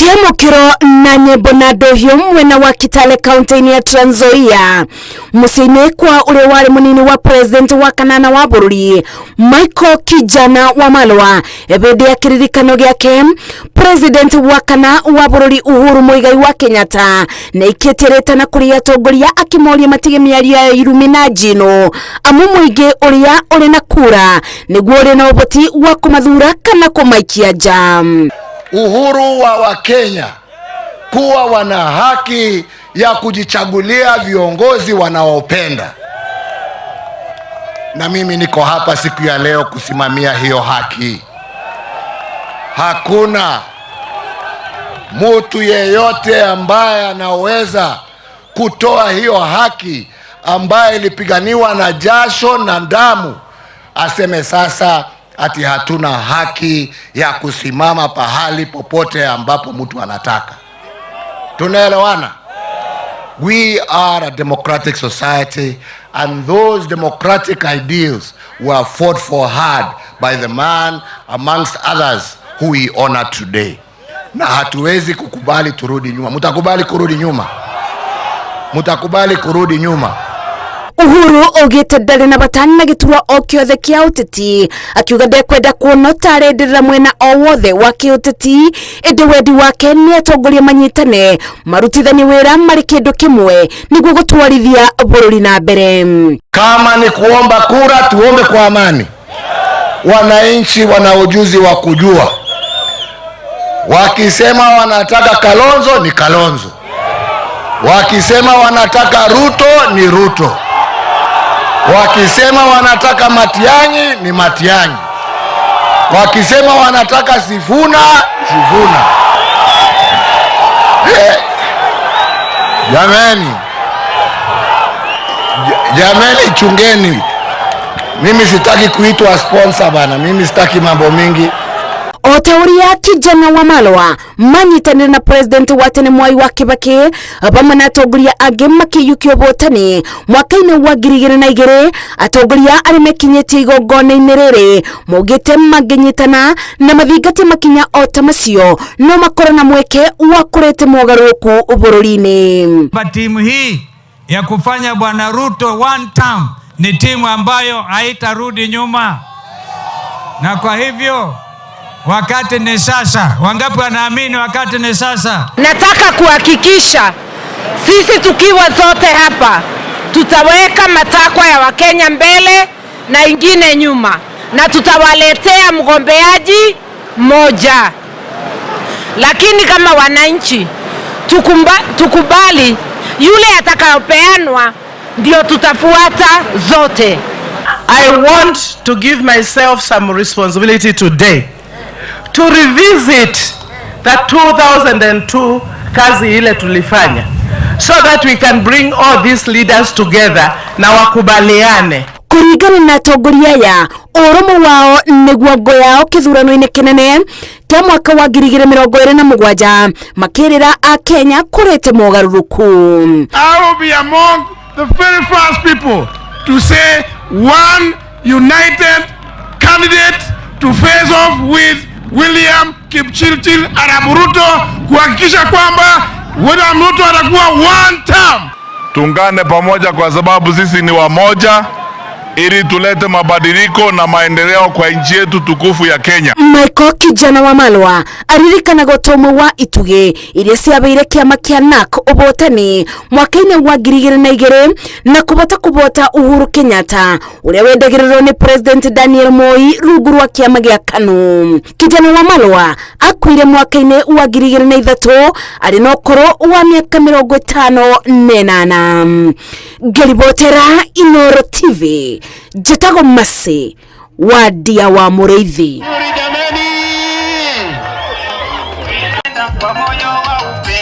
Gũkĩamũkĩrwo na nyĩmbo na ndũhiũ mwena wa Kitale kaunti-inĩ ya Trans Nzoia mũciĩ-inĩ kwa ũrĩa warĩ mũnini wa president wa kanana wa bũrũri Michael Kijana Wamalwa hĩndĩ ya kĩririkano gĩake. President wa kana wa bũrũri Uhuru Muigai wa Kenyatta nĩaikĩtie rĩtana kũrĩ atongoria akĩmoria matige mĩario ya irumi na njino, amu mũingĩ ũrĩa ũrĩ na kura nĩguo ũrĩ na ũhoti wa kũmathura kana kũmaikia nja. Uhuru wa Wakenya kuwa wana haki ya kujichagulia viongozi wanaopenda, na mimi niko hapa siku ya leo kusimamia hiyo haki. Hakuna mtu yeyote ambaye anaweza kutoa hiyo haki ambaye ilipiganiwa na jasho na damu aseme sasa ati hatuna haki ya kusimama pahali popote ambapo mtu anataka. Tunaelewana? We are a democratic society, and those democratic ideals were fought for hard by the man, amongst others, who we honor today. Na hatuwezi kukubali turudi nyuma. Mtakubali kurudi nyuma? Mtakubali kurudi nyuma? Uhuru augĩte ndarĩ na bata na gĩturwa o kĩothe kĩa ũteti, akiuga ndekwenda kuona tarenderera mwena o wothe wa kĩũteti, ĩndĩ wendi wake nĩ atongoria manyitane marutithanie wĩra marĩ kĩndũ kĩmwe nĩguo gũtwarithia bũrũri na mbere. Kama ni kuomba kura, tuombe kwa amani. Wananchi wana ujuzi wa kujua, wakisema wanataka Kalonzo ni Kalonzo, wakisema wanataka Ruto ni Ruto, wakisema wanataka Matiang'i ni Matiang'i, wakisema wanataka Sifuna, Sifuna. Eh, jameni, jameni, chungeni. Mimi sitaki kuitwa sponsor bana, mimi sitaki mambo mingi. O ta ũrĩa Kijana Wamalwa manyitanĩire na president wa tene Mwai wa Kibaki hamwe na atongoria angĩ makĩiyũkia ũhotani mwaka-inĩ wa 2002, atongoria arĩa mekinyĩtie igongona-inĩ rĩrĩ maugĩte mangĩnyitana na mathingate makinya o ta macio no makorwo na mweke wa kũrete mogarũrũku bũrũri-inĩ. Timu hii ya kufanya Bwana Ruto one term ni timu ambayo haitarudi nyuma, na kwa hivyo wakati ni sasa. Wangapi wanaamini wakati ni sasa? Nataka kuhakikisha sisi tukiwa zote hapa tutaweka matakwa ya Wakenya mbele na ingine nyuma, na tutawaletea mgombeaji mmoja. Lakini kama wananchi tukubali yule atakayopeanwa ndio tutafuata zote. I want to give myself some responsibility today to revisit that 2002 kazi ile tulifanya so that we can bring all these leaders together na wakubaliane. Kũringana na atongoria aya, ũrũmwe wao nĩguo ngo yao kĩthurano-inĩ kĩnene kĩa mwaka wa 2027, makĩrĩra akenya kũrete mogarũrũku. I will be among the very first people to say one united candidate to face off with William Kipchirchir Arap Ruto kuhakikisha kwamba William Ruto atakuwa one term. Tuungane pamoja kwa sababu sisi ni wamoja ili tulete mabadiliko na maendeleo kwa nchi yetu tukufu ya Kenya. Michael Kijana Wamalwa aririkanagwo ta ũmwe wa itugĩ iria ciabeire kĩama kĩa NARC ũhotani mwaka-inĩ wa 2002 na kũbota kũbota Uhuru Kenyatta ũrĩa wendagĩrĩrwo nĩ President Daniel Moi rungu rwa kĩama gĩa KANU. Kijana Wamalwa akuire mwaka-inĩ wa 2003 arĩ na ũkũrũ wa mĩaka 58. Ngĩribotera Inooro TV, njĩtagwo Mercy Wandia wa Mũrĩithi.